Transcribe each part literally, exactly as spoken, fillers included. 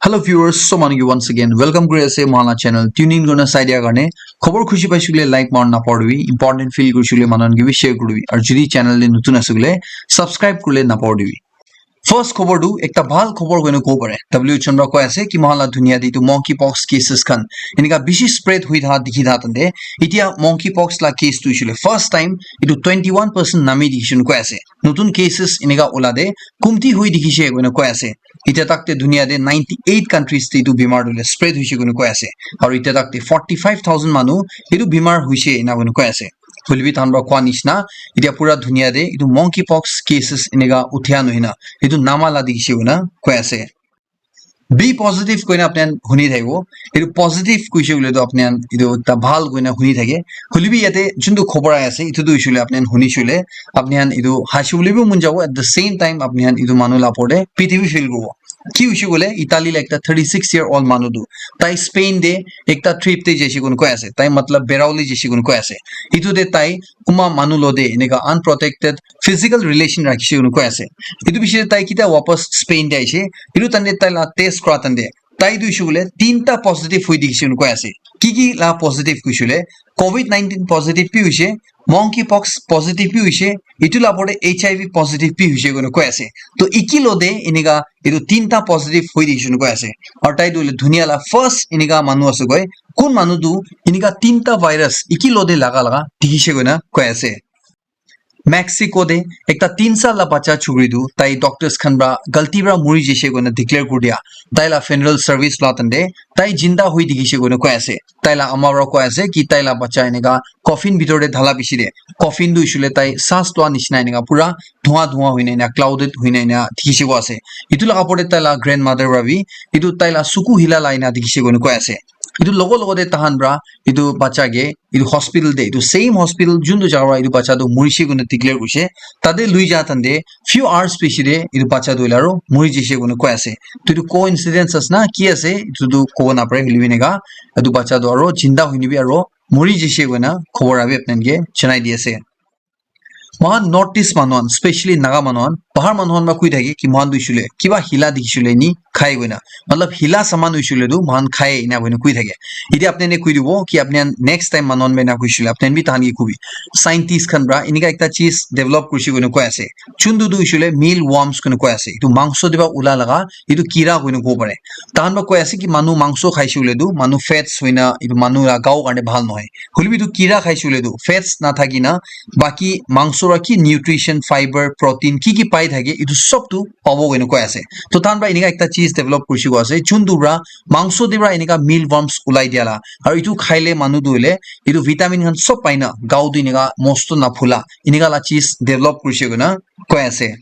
Hello viewers, so manu ke once again welcome kuri ase mohan la channel. Tune in kurina sai dia karne khobor khushi paishe koile like marina napahoribi, important feel kurishe koile manu khan ke bi share kuribi, aru jodi channel te notun ase koile subscribe kuribole napahoribi. First khobor tu ekta bhal khobor koina kobo pare. W H O para koi ase ki mohan la dunia te etu monkeypox cases khan enika bishi spread hoi thakia dikhi thakia tante, etia monkeypox la case tu hoishe koile first time etu twenty one percent nami dikhishe koina koi ase. Notun cases enika ula te kumti hoi dikhishe koina koi ase. Etia tak te dunia te ninety eight countries te etu bimar tu spread hoishe koina koi ase. Aru etia tak te forty five thousand manu etu bimar hoishe ena koina koi ase. Hoilebi tahan para koa nishina, etia pura dunia te etu monkeypox cases enika uthia nohoi na, etu nama la dikhishe koina koi ase. Be positive koina apni khan huni thakibo. Etu positive koishe koile tu apni khan etu ekta bhal koina huni thake. Hoilebi yate juntu khobor ahi ase, etu tu hoishe koile apni khan hunishe koile, apni khan etu haishe koile bi mon jabo, at the same time apni khan etu manu la opor te pity bi feel kuribo. Ki hoishe koile, Italy la ekta thirty six year old manu tu, tai Spain te ekta trip te jaishe koina koi ase. Tai matlab bera bole jaishe koina koi ase. Etu te tai kunba manu logote enika unprotected physical relation rakhishe koina koi ase. Etu piche te tai kitia wapas Spain te ahishe, etu tante tai la test kura tante, tai tu hoishe koile tinta positive hoi dikhishe koina koi ase. Ki ki la positive koishe koile, covid nineteen positive bi hoishe, monkeypox positive bi hoishe, etu la opor te H I V positive bi hoishe koina koi ase. To eki logote enika etu tinta positive hoi dikhishe koina koi ase. Aru tai tu hoile dunia la first enika manu ase koi, kun manu tu enika tinta virus eki logote laga laga dikhishe koina koi ase. Mexico te ekta tin saal la bacha chukri tu tai doctors khan para galti para muri jaishe koina declare kuri dia. Tai la funeral service la tante tai jinda hoi dikhishe koina koi ase. Tai la ama para koi ase ki tai la bacha enika coffin bitor te dhala piche te, coffin tu hoishe koile tai saas lua nishina enika pura dhua dhua hoina ena clouded hoina ena dikhishe koina ase. Etu la opor te tai la grandmother para bi etu tai la suku hila la ena dikhishe koina koi ase. Etu logo logo te tahan para etu bacha ke etu hospital te, etu same hospital juntu jaga para etu bacha tu murishe koina declare kurishe, tate lui ja tante few hours piche te etu bacha tu hoile aru muri jaishe koina koi ase. To etu coincidence ase na ki ase, etu tu kobo napare, hoilebi enika etu bacha tu aru jinda hoina bi aru muri jaishe koina khobor abi apni khan ke janai di ase. Mohan North East manu khan, specially Naga manu khan, bahar manu khan para koi thake ki mohan tu hoishe koile kiba hila dikhishe koile ni khai koina. Matlab hila saman hoishe koile tu mohan khai ena koina koi thake. Etia apni khan ke koi dibo ki apni khan next time manu khan para ena koishe koile apni khan bi tahan ke kobi. Scientist khan para enika ekta cheez develop kurishe koina koi ase. Juntu tu hoishe koile mealworms koina koi ase. Etu mangso te para ula laga etu kira koina kobo pare. Tahan para koi ase ki manu mangso khaishe koile tu manu fats hoina etu manu la gao karne bhal nohoi. Hoilebi etu kira khaishe koile tu fats nathaki na baki mangso para ki nutrition, fiber, protein ki ki pai thake etu sob tu pabo koina koi ase. To tahan para enika ekta cheez develop kurishe koina ase. Juntu para mangso te para enika mealworms ulai dia la. Aru etu khaile manu tu hoile etu vitamin khan sob pai na gao tu enika mosto na phula enika la cheez develop kurishe koina koi ase.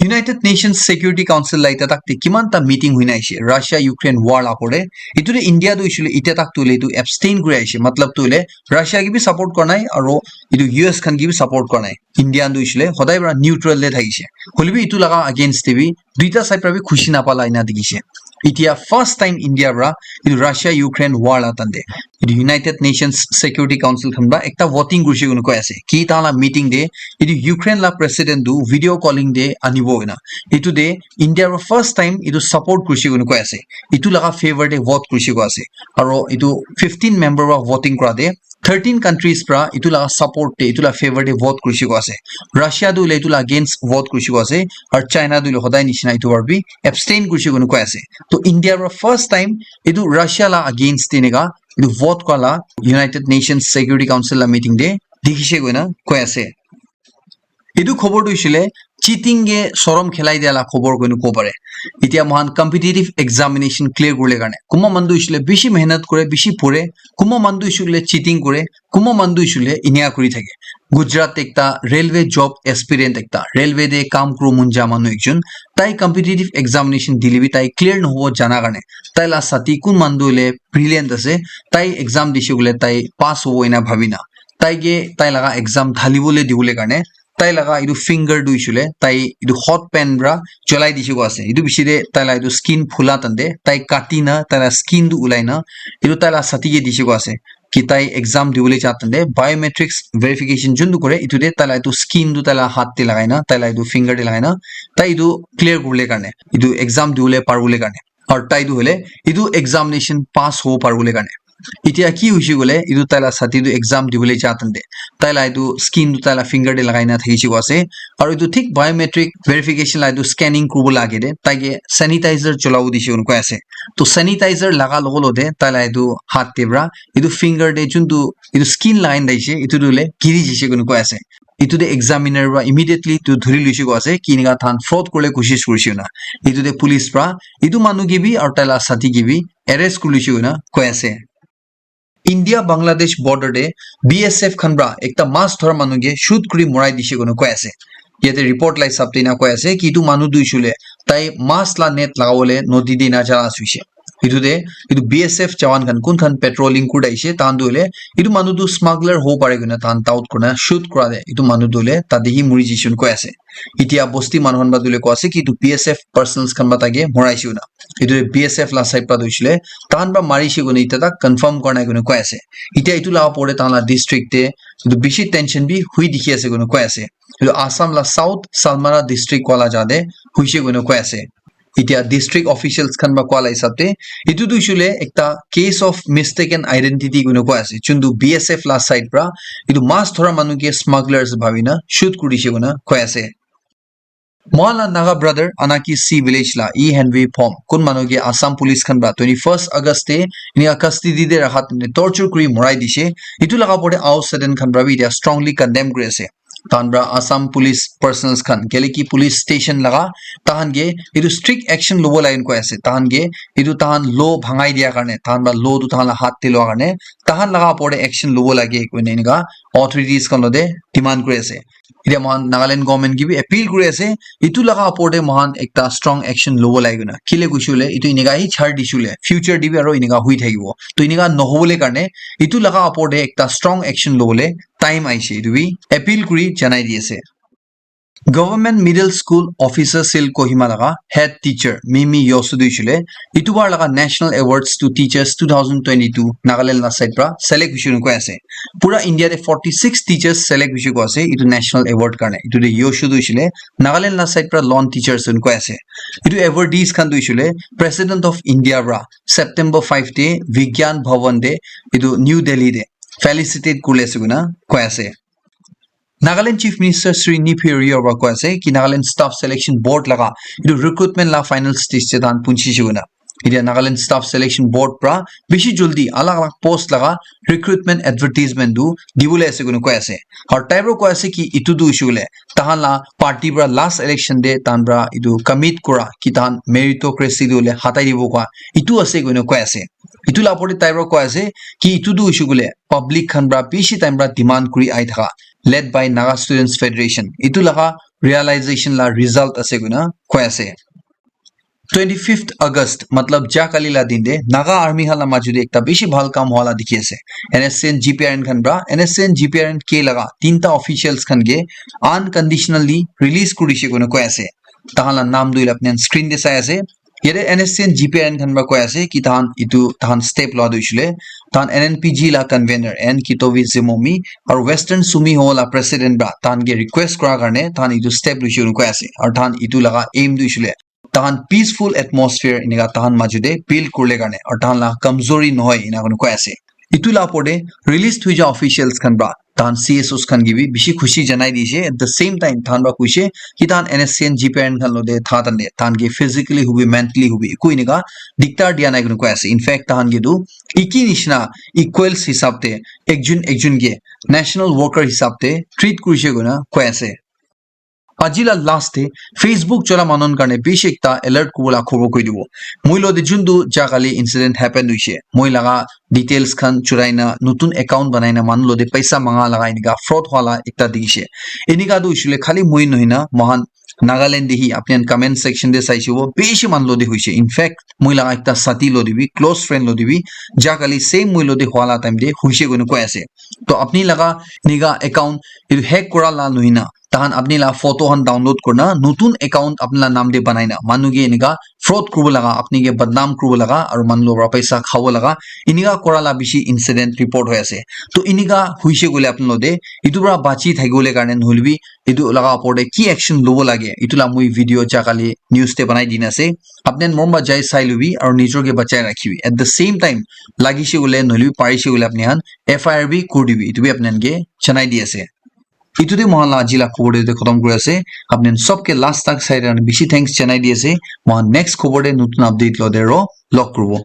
United Nations Security Council la etia tak te kiman ta meeting hoina aishe, Russia Ukraine war la opor te. Etu te India tu hoishe koile etia tak tu hoile etu abstain kuri aishe, matlab tu hoile Russia ke bi support kora nai aru etu U S khan ke bi support kora nai. India tu hoishe koile hodai para neutral te thakishe. Hoilebi etu laga against te bi duita side para bi khushi napala ena dikhishe. Etia first time India para etu Russia Ukraine war la tante etu United Nations Security Council khan para ekta voting kurishe koina koi ase ki tahan la meeting te etu Ukraine la president tu video calling te anibo koina. Etu te India para first time etu support kurishe koina koi ase. Etu laga favor te vote kurishe koi ase. Aru etu fifteen member para voting kora te thirteen countries para etu laga support te, etu laga favor te vote kurishe koi ase. Russia tu hoile etu laga against vote kurishe koi ase, aru China tu hoile hodai nishina etu para bi abstain kurishe koina koi ase. To India para first time etu Russia laga against te enika etu vote kora la United Nations Security Council laga meeting te dikhishe koina koi ase. Etu khobor tu hoishe koile cheating ke sorom khelai dia la khobor koina kobo pare. Etia mohan competitive examination clear kuribole karne kunba manu tu hoishe koile bishi mehnat kore, bishi pore, kunba manu tu hoishe koile cheating kore, kunba manu tu hoishe koile enika kuri thake. Gujarat te ekta railway job aspirant ekta, railway te kam kuribo mon ja manu ekjon, tai competitive examination dile bi tai clear nohobo jana karne tai la sati kun manu tu hoile brilliant ase, tai exam dishe koile tai pass hobo ena bhabi na tai ke tai laga exam dhalibole dibole karne tai laga etu finger tu hoishe koile tai etu hot pan para cholai dishe koina ase. Etu piche te tai laga etu skin phula tante tai kati na tai laga skin tu ulai na etu tai laga sati ke dishe koina ase ki tai exam dibole ja tante biometrics verification juntu kore etu te tai laga etu skin tu tai laga hath te lagai na tai laga etu finger te lagai na tai etu clear kuribole karne etu exam dibole paribole karne. Aru tai tu hoile etu examination pass hobo paribole karne. Etia ki hoise koile, etu tai la sathi tu exam dibole ja time te tai la etu skin tu tai la finger te lagai na thakise koa ase. Aru etu thik biometric verification la etu scanning kuribo la age te tai ke sanitizer cholabo dise koina koi ase. To sanitizer laga logo logo te tai la etu hath te pra etu finger te juntu etu skin lagai na thakise etu tu hoile giri jise koina koi ase. Etu te examiner pra immediately tu dhuri luise koa ase ki enika thahan fraud kuribole koshish kurise koina. Etu te police pra etu manu ke bi aru tai la sathi ke bi arrest kuri luise koina koi ase. India Bangladesh border te B S F khan pra ekta mas dhora manu ke shoot kuri morai dise koina koi ase. Yate report la hisab te ena koi ase ki etu manu tu hoise koile tai mas la net lagabole nodi te ena ja la ase hoise. Etu te etu B S F jawan khan kun khan patrolling kuri thakise tahan tu hoile etu manu tu smuggler hobo pare koina tahan doubt kurina shoot kura te etu manu tu hoile tate hi muri jise koina koi ase. Etia bosti manu khan pra tu hoile koi ase ki etu B S F personnels khan pra tai ke moraise koina. Etu B S F la side pra tu hoise koile tahan pra marise koina etia tak confirm kura nai koina koi ase. Etia etu la opor te tahan la district te etu bishi tension bi hui dikhi ase koina koi ase. Etu Assam la South Salmara district wala ja te hoise koina koi ase. Etia district officials khan pra koa la hisab te etu tu hoise koile ekta case of mistaken identity koina koi ase. Juntu B S F la side pra etu mas dhora manu ke smugglers bhabi na shoot kuri dise koina koi ase. Mohan la Naga brother Anaki C village la E Henry Phom kun manu ke Assam police khan pra twenty first August te enika custody te rakha time te torture kuri morai dise. Etu laga opor te Ao Saden khan pra bi etia strongly condemn kuri ase. Tahan pra Assam police personnels khan, kile ki police station laga, tahan ke etu strict action lobo lage koi ase. Tahan ke etu tahan law bhangai dia karne, tahan pra law tu tahan la hath te loa karne, tahan laga opor te action lobo lage koina enika authorities khan logote demand kuri ase. Etia mohan Nagaland government ke bi appeal kuri ase, etu laga opor te mohan ekta strong action lobo lage koina. Kile koise koile etu enika hi chhar dise koile future te bi aru enika hui thakibo. To enika nohobole karne etu laga opor te ekta strong action lobole time aise, etu bi appeal kuri janai di ase. Government Middle School Officer Cell Kohima laga head teacher Mimi Yosu tu hoise koile etu bar laga National Awards to Teachers two thousand twenty-two Nagaland la side pra select hoise koina koi ase. Pura India te forty six teachers select hoise koi ase etu national award karne. Etu te Yosu tu hoise koile Nagaland la side pra lone teachers koina koi ase. Etu awardees khan tu hoise koile President of India pra September five te Vigyan Bhawan te etu New Delhi te felicitate kuri ase koina koi ase. Nagaland Chief Minister Shri Neiphiu Rio pra koi ase ki Nagaland Staff Selection Board laga etu recruitment la final stage te tahan punchise koina. Etia Nagaland Staff Selection Board pra bishi jaldi alag alag post laga recruitment advertisement tu dibole ase koina koi ase. Aru tai pra koi ase ki etu tu hoise koile tahan la party pra last election te tahan pra etu commit kura ki tahan meritocracy tu hoile hatai dibo koi etu ase koina koi ase. Etu la opor te tai pra koi ase ki etu tu hoise koile public khan pra bishi time pra demand kuri ahi thaka, led by Naga Students Federation. Etu laga realization la result ase koina koi ase. Twenty fifth August, matlab ja kali la din te Naga Army khan la maju te ekta bishi bhal kam hua la dikhi ase. N S C N G P R N khan pra, N S C N G P R N K laga tinta officials khan ke unconditionally release kuri dise koina koi ase. Tahan la naam tu hoile apni khan screen te sai ase. Yate N S C N G P R N khan pra koi ase ki tahan etu tahan step loa tu hoise koile tahan N N P G la convener N Kitovi Zimomi aru Western Sumi Ho la president pra tahan ke request kura karne tahan etu step loise koina koi ase. Aru tahan etu laga aim tu hoise koile tahan peaceful atmosphere enika tahan maju te build kuribole karne aru tahan la kamzori nohoi enika koina koi ase. Etu la opor te release hoi ja officials khan pra tahan C S Os khan ke bi bishi khushi janai dise. At the same time tahan pra koise ki tahan N S C N G P R N khan logote tha time te tahan ke physically hobi, mentally hobi, eku enika diktar dia nai koina koi ase. In fact tahan ke tu eki nishina equals hisab te ekjon ekjon ke national worker hisab te treat kurise koina koi ase. Aji la last te Facebook chola manu khan karne bishi ekta alert kuribo la khobor koi dibo. Moi logote juntu ja kali incident happen hoise, moi laga details khan churai na notun account banai na manu logote paisa manga laga enika fraud hua la ekta dikhi se. Enika tu hoise koile khali moi nohoi na moikhan Nagaland te hi apni khan comment section te saise koile bishi manu logote hoise. In fact moi laga ekta sathi logote bi, close friend logote bi ja kali same moi logote hua la time te hoise koina koi ase. To apni laga enika account etu hack kura la nohoi na tahan apni la photo khan download kurina notun account apni la nam te banai na manu ke enika fraud kuribo laga, apni ke badnam kuribo laga, aru manu logo para paisa khabo laga, enika kora la bishi incident report hoi ase. To enika hoise koile apni lote etu para bachi thakibole karne nohole bi etu laga opor te ki action lobo lage, etu la moi video ja kali news te banai dina ase. Apni khan mon para jai sai lobi aru nijor ke bachai rakhibi. At the same time, lagise koile nohole bi parise koile apni khan F I R bi kuri dibi. Etu bi apni khan ke janai di ase. Etu te mohan la aji la khobor te khotom kuri ase. Apni khan sob ke last tak sai karne bishi thanks janai di ase. Mohan next khobor te notun update lote ro log kuribo.